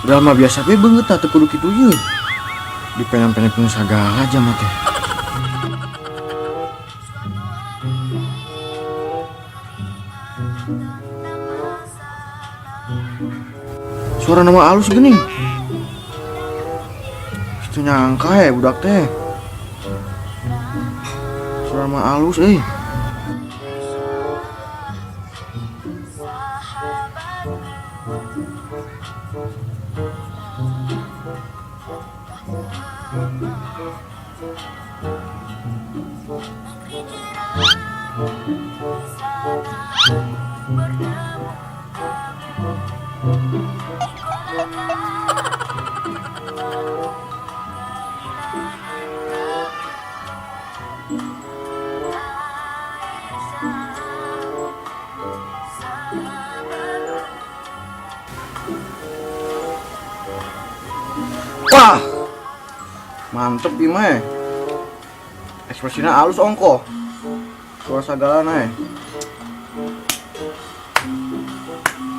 Drama biasa be beungeut tah teu kudu kitu ieu. Dipenang-penangkeun sagala jama teh. Suara nama alus geuning. Itu nyangka ya budak teh. Suara nama alus euy. Wah, mantep ieu mah. Ekspresinya alus ongkoh. Suara sagalana.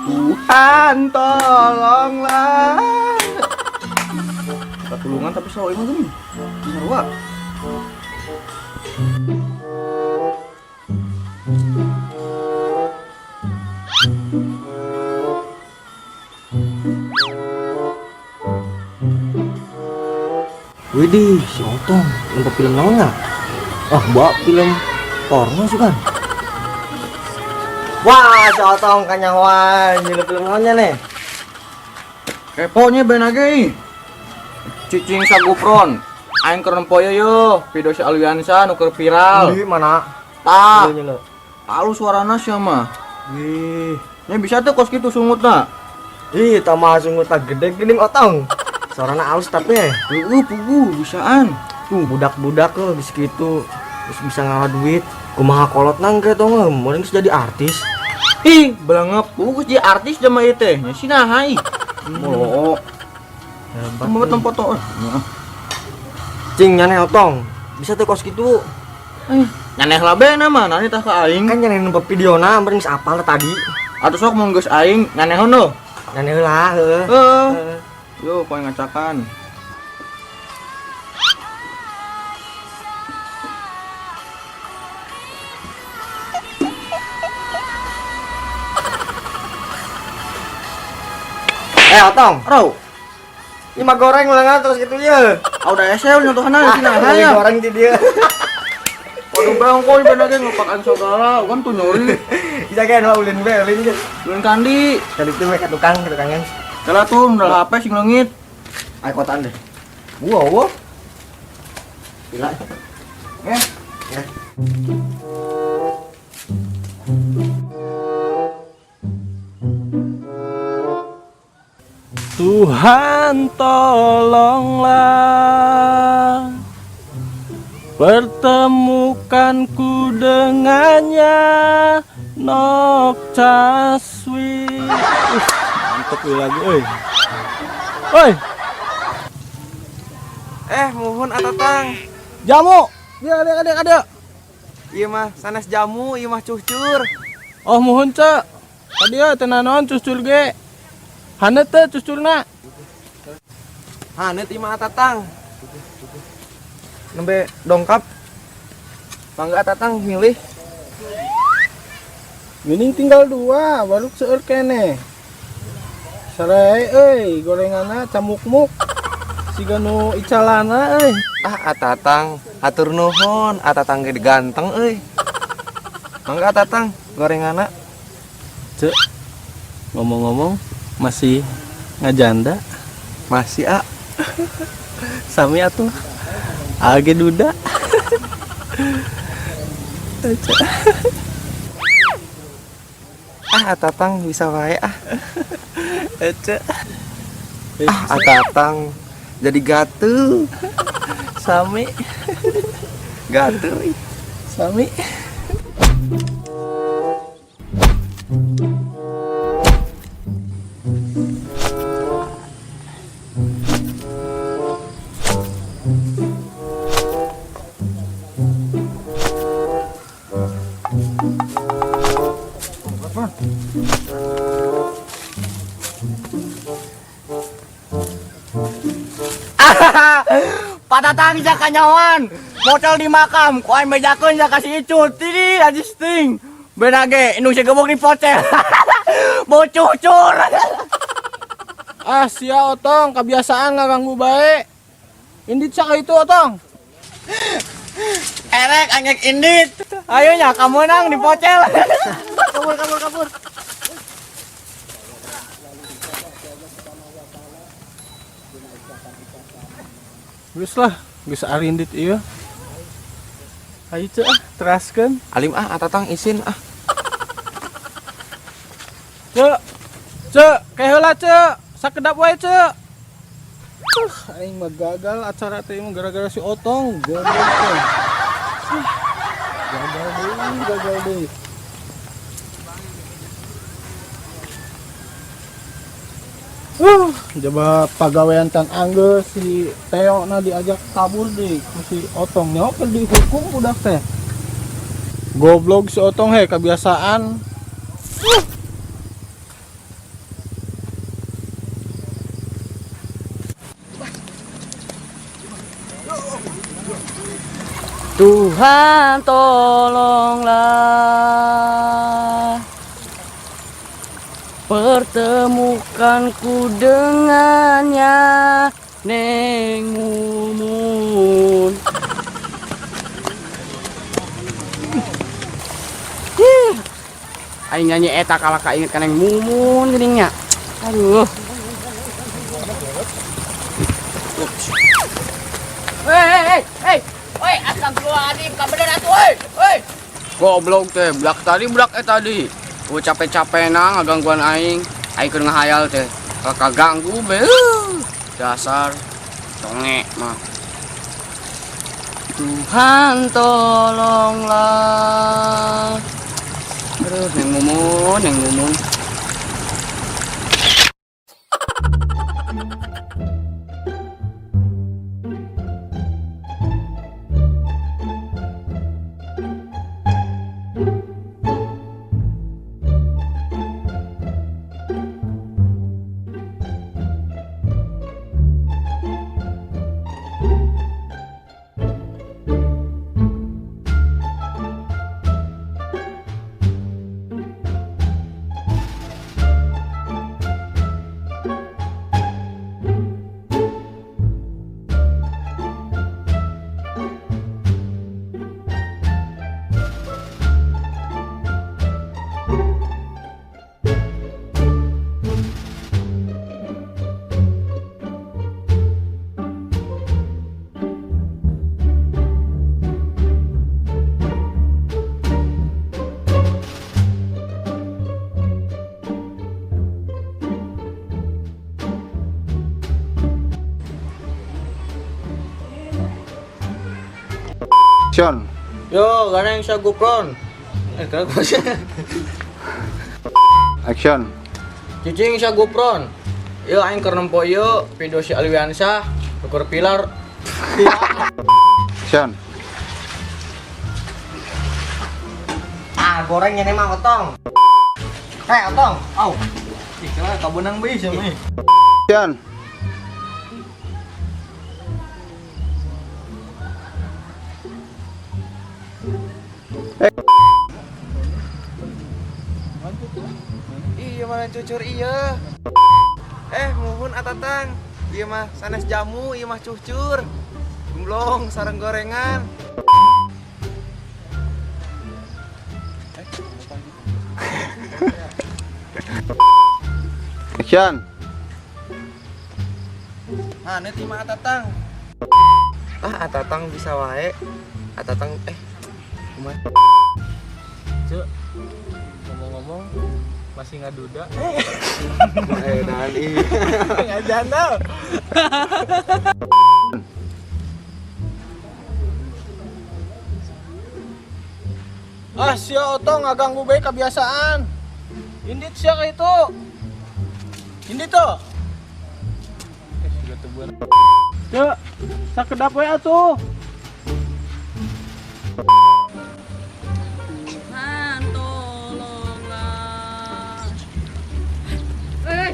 Tuhan tolonglah. Katulungan tapi selalu emang gini. Sarua. Widih, si Otong, nempo film naon nya? Ah, bawa film porno sih kan. Wah, si Otong kanyahoan, nyilep film naonnya nih? Kepo nya ben age. Cicing sagupron. Aing keur nempo ye yo, video si Alwiansyah nu keur viral. Di mana? Tah. Nyilep. Tahu suarana sia mah. Wih. Nya bisa tuh kos kitu sungutna. Ih, tambah sungutna gede geuning Otong. Suarana halus tapi ya. Heeh, puguh bisaan. Tuh budak-budak ke geus kitu geus bisa ngalah duit. Kumaha kolot nang ge tong meureun geus jadi artis. Ih, belangep puguh geus jadi artis jelema ieu teh. Nya sinaha ih. Moloo. Hebat. Kumaha tong foto? Heeh. Cing nyaneh Otong. Bisa tuh kos kitu. Nyaneh lah be na mah, nani tah ka aing. Kan nyaneh nempo videona meureun geus apal tadi. Atuh sok mun geus aing nyaneh hono. Nyaneh heula, heeh. Heeh. Yo, poe ngacakan. Otong. Rau. Ini mah goreng ulangan terus gitu ya. Ah, udah esel nyontohna di sini, Ah, ya. goreng di dia. Waduh, bang, kok ieu lagi ngepak aing sagala, kan tuh nyori. Bisa kan lah ulin be, ulin ge. Ulin kandi. Tadi itu mereka tukang, tukangnya. Salah tuh, udah HP sing leungit. Ayo kotaan deh. Wow, wow. Gila. Eh. Ya. Tuhan tolonglah pertemukanku dengannya Nok Caswi. Mantep nih lagu, oi. Oi. Mohon atatang. Jamu. Dia, ada, ada, ada. Iya mah, sanes jamu, iya mah cucur. Oh, mohon cek. Tadi ya tenanon cucur ge. Hanet teh cucurna. Hanet ieu mah atatang. Nembe dongkap. Mangga atatang milih. Mending tinggal dua, baru seueur keneh. Sarai euy, gorenganna camuk-muk. Siga nu icalana euy. Ah, atatang, hatur nuhun, atatang ge ganteng euy. Mangga atatang, gorenganna. Cek. Ngomong-ngomong, masih ngajanda? Masih, ah. Sami atuh. Age duda. Ah, atatang bisa wae ah. Ece. Ah, atatang jadi gatel. Sami. Gatel. Sami. Atatang sia kanyawan. Motel di makam, ku aing bejakeun sia ka si Icut. Ini najis ting. Benage indung si gebuk di pocel. Bau cucur. Ah, sia Otong, kebiasaan ngaganggu bae. Indit sia ka itu Otong. Erek angek indit. Ayo nya kamu nang di pocel. Kabur kabur kabur. Geus lah, geus arindit ieu. Ayo ceu ah, teraskeun. Alim ah Atatang isin ah. Ceu. Ceu, ke heula ceu. Sakedap wae ceu. Aing mah gagal acara teh mah gara-gara si Otong, goblok teh. Gagal deui, gagal deui. Coba pagawean tan anggeus si Teo na diajak kabur deui ku si Otong nya keur dihukum budak teh. Goblok si Otong he kebiasaan. Tuhan tolonglah pertemukanku dengannya Neng Mumun. Ih, aing nyanyi eta kalah kainget ka Neng Mumun geuning nya. Aduh. Hei hei hei hei. Woi, astagfirullahaladzim, kabener atuh woi. Woi. Goblok teh, budak tadi budak tadi. Gua capek-capek na ngagangguan aing. Aing keur ngahayal teh. Kalau kaganggu be. Dasar conge mah. Tuhan tolonglah. Aduh, Neng Mumun, Neng Mumun. Action. Yo, gana yang saya gupron. Action. Cicing saya gupron. Yo, aing keur nempo ieu video si Alwiansyah ukur pilar. Action. Ah, goreng ini mah Otong. Otong. Au. Ih, kenapa kabenang bae sia mah. Action. Iya mana cucur iya. Muhun Atatang. Iya mah sanes jamu, iya mah cucur. Gemblong sareng gorengan. Action. Ah, ini mah Atatang. Ah, Atatang bisa wae. Atatang kumaha? Cuk, ngomong-ngomong masih ngaduda. Dan ih. Ngajana. Ah, sia Otong ngaganggu bae kebiasaan. Indit sia ka itu. Indit tuh. Cuk, sakedap we atuh. Tuhan tolonglah. Hei.